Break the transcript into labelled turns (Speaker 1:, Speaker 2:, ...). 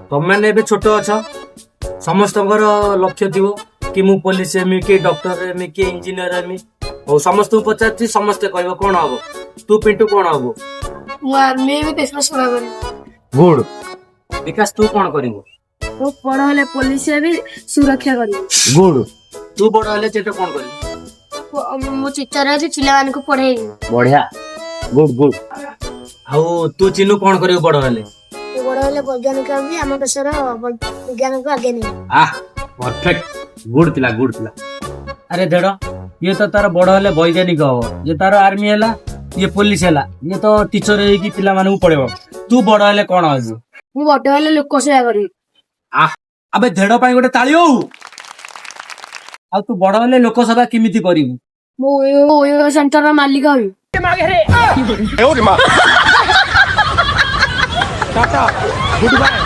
Speaker 1: ତମେମାନେ ଏବେ ଛୋଟ ଅଛ, ସମସ୍ତଙ୍କର ଲକ୍ଷ୍ୟ ଥିବ କି ମୁଁ ପୋଲିସ ହେମି କି ଡକ୍ଟର ହେମି କି ଇଞ୍ଜିନିୟର ହେମି। ହଉ, ସମସ୍ତଙ୍କୁ ପଚାରୁଛି, ସମସ୍ତେ କହିବ କଣ ହବ। ତୁ ପିଣ୍ଟୁ କଣ ହବୁ?
Speaker 2: ମୁଁ ଆର୍ମି ହେବି, ଦେଶର ସେବା କରିବି।
Speaker 1: ଗୁଡ୍। ବିକାଶ, ତୁ କଣ କରିବୁ?
Speaker 2: ମୁଁ ବଡ ହେଲେ ପୋଲିସ ହେବି, ସୁରକ୍ଷା କରିବି।
Speaker 1: ଗୁଡ୍। ତୁ ବଡ ହେଲେ ସେଟା କଣ କରିବୁ?
Speaker 2: ମୁଁ ଟିଚର ହେବି, ପିଲାମାନଙ୍କୁ ପଢେଇବି।
Speaker 1: ବଢିଆ, ଗୁଡ୍ ଗୁଡ୍। ଆଉ ତୁ ଚିନୁ କଣ କରିବୁ ବଡ ହେଲେ?
Speaker 2: ମୁଁ ବଡ ହେଲେ ବୈଜ୍ଞାନିକ ହେବି, ଆମ ଦେଶର ବିଜ୍ଞାନକୁ ଆଗେଇ ନେବି।
Speaker 1: ଆହ, ପରଫେକ୍ଟ, ଗୁଡ୍ ଥିଲା, ଗୁଡ୍ ଥିଲା। ଆରେ ଦେଢ, ଇଏ ତ ତାର ବଡ ହେଲେ ବୈଜ୍ଞାନିକ ହବ, ଇଏ ତାର ଆର୍ମି ହେଲା, ଇଏ ପୋଲିସ ହେଲା, ଇଏ ତ ଟିଚର ହେଇକି ପିଲାମାନଙ୍କୁ ପଢେଇବ। ତୁ ବଡ ହେଲେ କଣ ହବୁ?
Speaker 2: ମୁଁ ବଡ ହେଲେ ଲୋକ ସେବା କରିବି।
Speaker 1: ଆହ, ଆବେ ଦେଢ ପାଇଁ ଗୋଟେ ତାଳି ହଉ। ଆଉ ତୁ ବଡ ହେଲେ ଲୋକସେବା କେମିତି କରିବୁ?
Speaker 2: ମୁଁ ଓୟୋ ସେଣ୍ଟରର ମାଲିକ ହେବି।
Speaker 3: Tata, good bye.